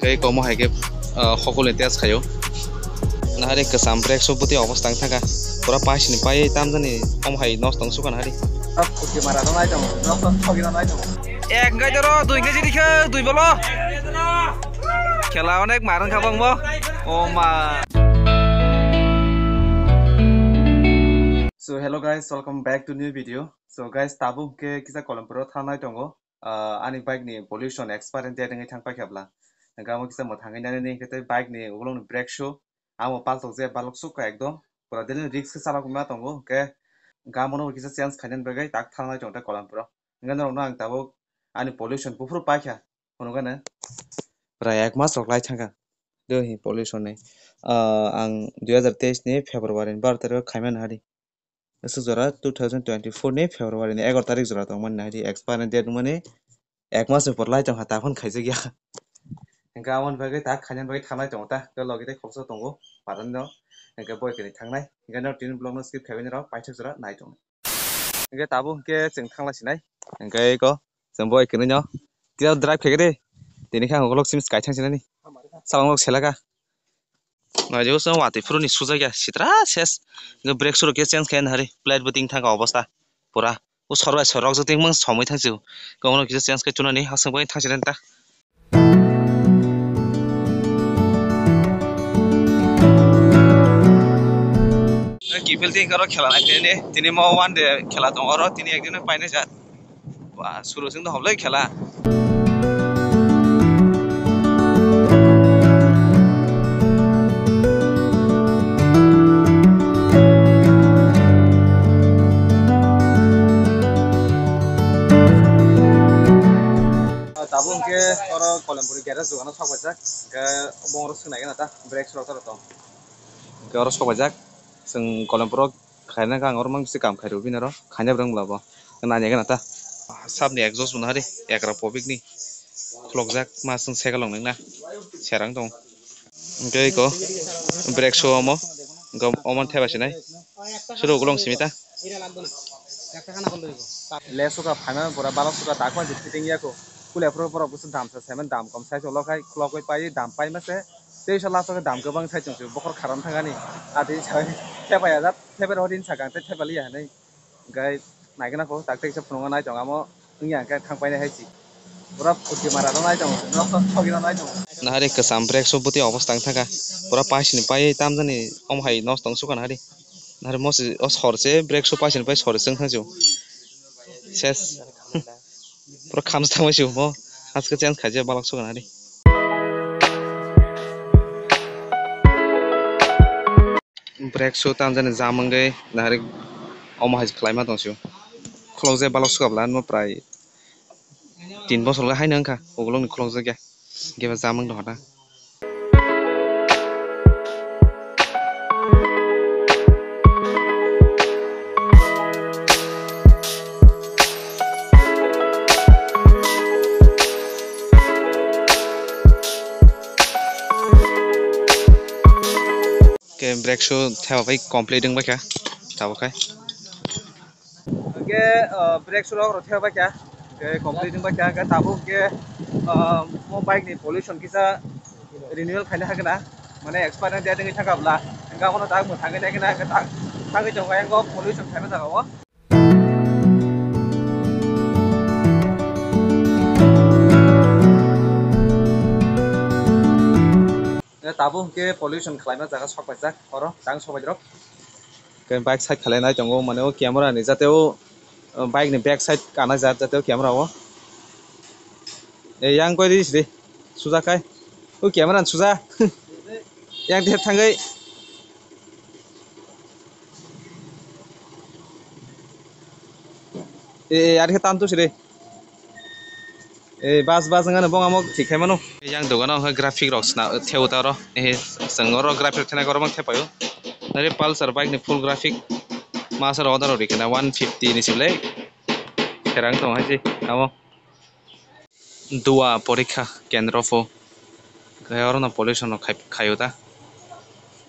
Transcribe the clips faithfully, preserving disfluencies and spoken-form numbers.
Tei komo hai khe, ah, hokol ni test khaio. Nahari kwcham brake shoe bwtwi obostha wng thangkha. Pura paisini pai tamjani omo hai nosto wng sukha nahari. Phuti mara rw nai tongo, nosto thogi rw nai tongo. Ek hwnkhe doro, dui hwnkhe jidi khe, dui bolo. Khela onek mar wngkha bangbo. O ma. So hello guys, welcome back to new video. So guys, tabuk khe kisa Kolompuro thangnai tongo. Ah, ani bike ni pollution expiring date wngwi thang paikha bla. Hwnkhe amo kisa mwthangwi nani hwnkhe tei bike ni ukulok ni brake shoe amo paltok je balok sukha ekdom. Pura daily risk khe chalok ma tongo. Hwnkhe gamo no kisa change khainani bagwi tak thangnai tongo tei Kolompuro. Hwnkhe norok no ang tabuk ani pollution buphuru paikha. Phunukgano pura ek mas rok lai thangkha. Dui hi pollution ni. Ah, ang dui hazar teis ni February ni baro tarikh o khaimani hari. Aswk jora two thousand twenty-four ni February ni egaro tarik jora tongmani nahidi, expiry date wngmani ek mas ni por lai tongkha, taphano khaijakya. Hwnkhe aboni bagwi tak khainani bagwi thangnai tongo ta, hwnkhe logi tei khoroksa tongo, parani no, hwnkhe boi kwrwi thangnai, hwnkhe no tini vlog no skip khaibaini rok paithak jora nai tongo. Hwnkhe tabuk hwnkhe chwng thanglai sinai, hwnkhe eko chwng boi kwrwi no tei drive khaikhe de, tini khe ang ukulok simi kaithang sinani, salonglok selaka. Naijagwi chwng watwi phuru ni sujakya sitra ses. Hwnkhe brake shoe rok khe change khaina hari, plate bo ting thangkha obostha pura. O sor bai sor rok jotong somoi thangsigo. Khe omo no kisa change khai tunani hasing bai thangsinani ta. Kifil ting oro khela nai tini, tini mo one day khela tong oro, tini ekdin painai jat. Ba, suru sing do hoblai khela. Tabuk hwnkhe oro Kolempuri garage dogano sok paijak, hwnkhe bongoro swngnai gana ta brake shoe rok tong. Hwnkhe oro sok paijak, chwng Kolempuro khaina khe ang oro mang bisi kam khairw bini oro khaina bwrwng bwla bo nanya gana ta. Sabni exhaust bo nahari ekra pobik ni khulokjak ma chwng cycle rok nangna serang tong. Hwnkhe eko brake shoe omo, hwnkhe omo theba sinai suru ukulok simi ta. Le suka phaima pura balok suka takma je fitting yako. Kule phuru borok bwswk dam sa semen dam kom sai cholo khai khulok pai dam pai ma se. Tei sa last o dam kwbang sai chwng se bokhor kharam thangani. Ati sai thepai ajak thepai rw din sakang tei thepai liya hinwi. Hwnkhe naikhe nakho tak tak khe phunukna nai tongo amo wngya hwnkhe thang painai hai se. Pura phuti mara rw nai tongo, nok tok thogwi rw nai tongo. Nahari kwcham brake shoe bwtwi obostha wng thangkha. Pura paisini pai tamjani omo hai nosto wng sukha nahari. Nahari mosi o sor se brake shoe paisini pai sor se wng thang se. Ses. Pura kham se thangbai se mo. Aske change khaijak balok sukha nahari. Brake shoe tamjani jam wngwi nahari omo hai khlaima tong sio. Khulokjak balok sukha bwla ano prai tin bosor le haino wngkha ukulukni khulokjak ya. Hwnkhe bo jam wng tongkha ta. Ke brake shoe theba bai complete wngbaikha tabuk khai. Hwnkhe, ah, brake shoe rok rw theba kha, hwnkhe complete wngbaikha, hwnkhe tabuk hwnkhe, ah, mo bike ni pollution kisa renewal khaina hagna, mane expiry date wngwi thangkha bwla, hwnkhe abono tak mwthangwi naikhe na, hwnkhe tak thangwi tongo ayang o pollution khaima jaga o. Tabuk hwnkhe pollution khlaima jaga sok paijak oro tang sok bai rok. Khe bike side khalai nai tongo, mane o camera ni jate o, o bike ni back side kana jat jate o camera o. E yang koi ris de, suja kai. O camera ni suja. Yang de thangwi. E, e, ari khe tantu sire. Ei, bas, bas, wngkha no, bong amo thik khai mano. Yang dogano hwnkhe graphic rok sna, theu ta oro. Ei, chwng oro graphic rok thena oro mang thepaio. Nare Pulsar bike ni full graphic. Masa rok order rikhe na one fifty ni sible. Kherang tong hai se, amo. Dua porikha kendro pho. Khe oro no pollution rok khai, khaio ta.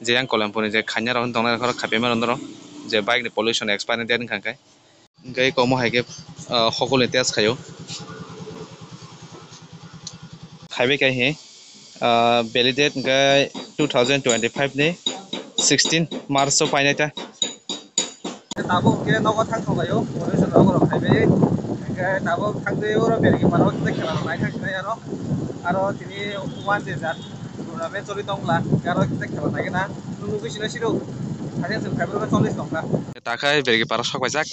Je yang Kolempur ni je khanya rok tongnai rok khai phaima rok je bike ni pollution expiry date wngkha khe. Hwnkhe eko omo hai khe, ah, hokol ni test khaio. Khaibai khe he, Ah, valid date hwnkhe two thousand twenty-five ni sixteen March o painai ta. Tabuk hwnkhe nogo thang thanglaio, operation rogo rok khaibai. Hwnkhe tabuk thangwi oro belgi paro kisa khela rok nai thang sinai aro. Aro tini one day jat tournament choli tongla, aro kisa khela nai gana. Nung nugwi sino siro. Hajan sung khaibai chollis tongkha. Takhai belgi paro sok paijak.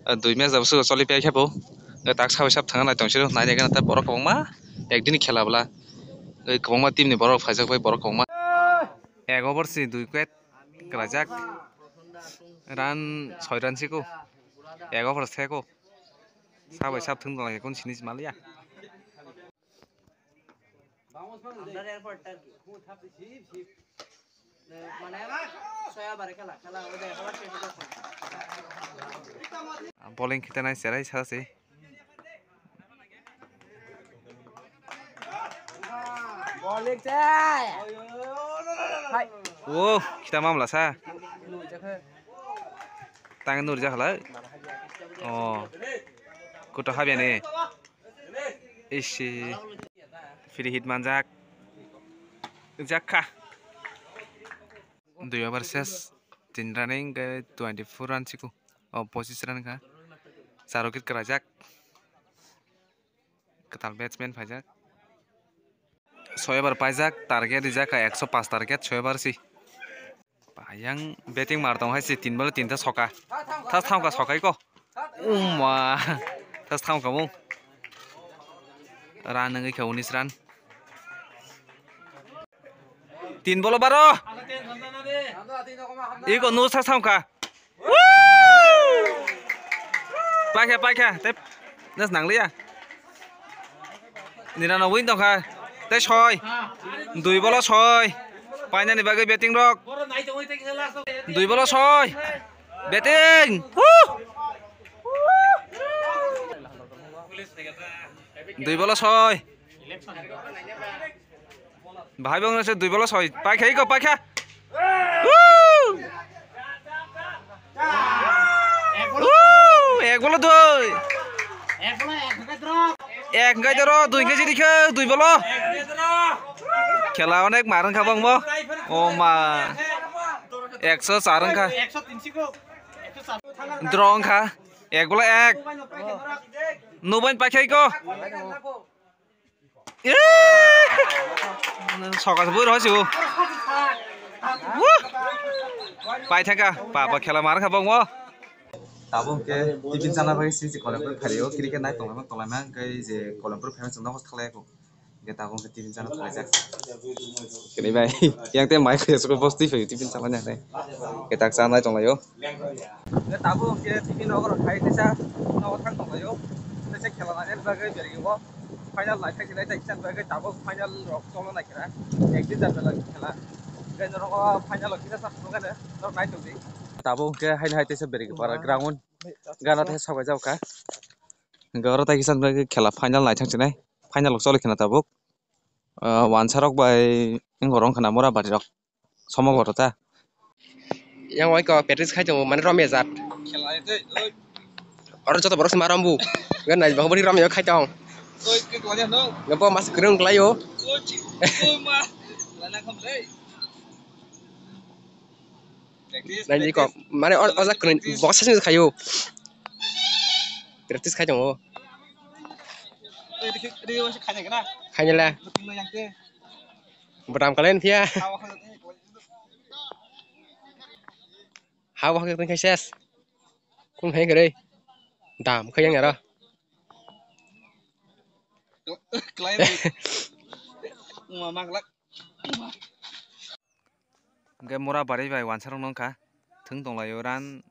Ah, dui match jabo sugo choli pai khe bo. Tak sabai sab thang nai tong siro, nai nai gana ta borok kwbangma. Ekdini khela bwla. Ei kwbangma team ni borok phaijak bai borok kwbangma. Ek over si dui wicket kwlaijak. Run soi run siko. Ek over seko. Sabai sab thung dong kun sini maliya. Bowling khita nai cherai sa se. Bowling chai. Hai. Oh, kita mamla sa. Tang nur jakhala. Oh. Kuto habya ni. Ishi. Free hit manjak. Jakha. Dui over ses. Tin running ke twenty four run siku. Oh, pochis run kha. Charo kit kwlaijak. Kwtal batsman phaijak. Soi over paijak, target rijak kha ekso paanch target soi over si. Bayang batting mar tong hai si tin ball tinta soka. Thas thamka sokai ko. Uma. Thas thamka mung. Run nangwi kha unis run. Tin bolo baro. Iko nu sa samkha. Woo! Paikha, paikha. Tep. Nas nangliya. Nina no win tongkha. Tei soi. Dui bolo soi. Painani bagwi batting rok. Dui bolo soi. Batting. Woo! Dui bolo soi. Bahai bang se dui bolo soi. Paikha iko paikha. Woo! Woo! Ek bolo dui. Ek hwnkhe doro, dui hwnkhe jiri khe, dui bolo. Khela onek mar wngkha bangbo. O ma. Ekso char wngkha. Draw wngkha. Ek bolo ek. Nubain paikha iko. Sokas bui rohoi sibu. Pai thangka, papa khela mar kha bongmo. Tabuk hwnkhe tiffin chana bagwi se je Kolempur phaio, cricket nai tonglaima tonglaima hwnkhe je Kolempur phaima chwng nogo thalai kho. Hwnkhe tabuk hwnkhe tiffin chana thalaijak. Kini bai, yang te mai khe soko bosti phaio tiffin chana nai. Hwnkhe tak chanai tonglaio. Hwnkhe tabuk hwnkhe tiffin nogo rok khai teisa nogo thang tonglaio. Teisa khela nai bagwi beraiyo. Final nai thai sinai thai kisa bagwi tabuk final rok cholo nai kira. Ek din jat bela khela. Hwnkhe norok o final o kisa sa phunukgani norok nai tongdi. Tabuk hwnkhe haino hai teisa beraiyo para ground. Gana teisa sokai jao kha. Hwnkhe oro tai kisa bagwi khela final nai thang sinai. Final rok choli khna tabuk. Ah, wansa rok bai wng rong khna mura bari rok. Somo bo ta. Yang wai ko practice khai tongo mane romya jat. Oro joto borok se ma rombu. Nai bo bori romya khai tong. Nai bo mas kwrwng kwlaio. Nai ko mane o jak kwrwng box session khaio. Practice khai tongo. Khainela. Bwdam kalai phiya. Ha bo hakhe tongkhe ses. Kung hai kwrwi. Dam khe yang aro. Hwnkhe mura bari bai wansarok nongkha. Thwng tonglaio run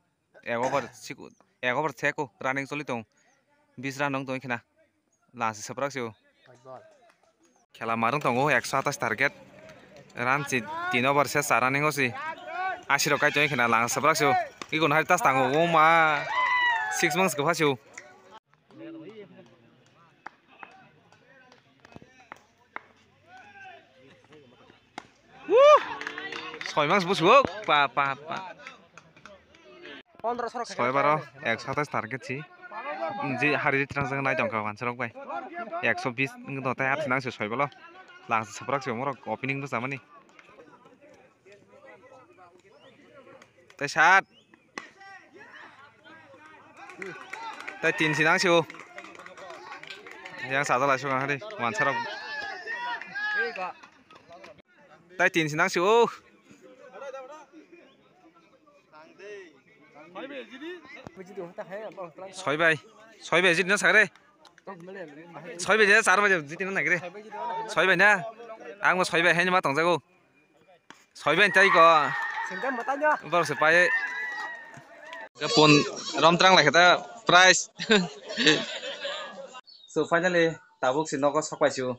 ek over siko, ek over seko running choli tong. Bis run nong tong khna. Last swprak sio. Khela marwng tongo ekso atais target. Run si tin over se sa running o si. Asi rok kai tong khna lang swprak sio. Igun hai tas tango o ma. Six months kwpha sio. Woo! Soi mas busu pa pa pa. Soi baro ekso atais target si. Ji hari transaction nai tongkha wansarok bai. Ekso bis wngkha tei athi nang se soi bolo. Lang saprak se omorok opening bwsa mani. Tei sat. Tei tin sinang sio. Yang sajak lai sugang hari wansarok. Tei tin sinang sio. Soi bai, soi bai jit na sagre. Soi bai je char bai jit na nagre. Soi bai na. Ang bo soi bai haini ma tongjago. Soi bai tai ko. Sengkam matanya. Borok se pai. Pon rom trang lai khata price. So finally tabuk si nogo sok pai si o.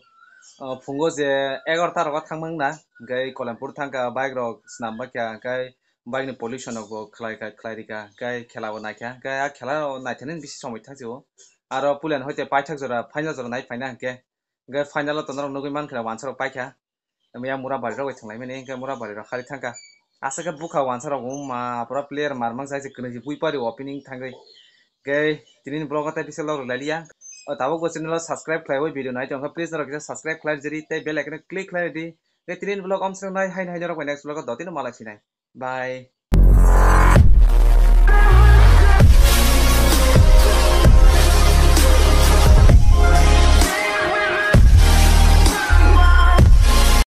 Uh, phungo je egarota rogo thang mang na. Gai Kolempur thang ka bike rok snam ba kya gai bike ni pollution rok bo khlai ka khlai rika gai khela bo naikha gai a khela o naithani bisi somoi thang si o. Aro pulen hoite paithak jora final jora nai phaina hwnkhe. Hwnkhe final o tonorok nugwi mankha wansarok paikha. Miya mura bari rok bai thanglaimani hwnkhe mura bari rok khari thangkha. Aswk khe bukha wansarok wngma pura player marmang jai se kwnwi se bui pari opening thangwi. Hwnkhe tini ni vlog o tei bisa log rwlailiya. O tabuk bo channel o subscribe khlaiwi video nai tongkha please norok kisa subscribe khlai rwdi tei bell icon o click khlai rwdi. Hwnkhe tini ni vlog omswk nai haino haino rok bai next vlog o dotino malai sinai. Bye.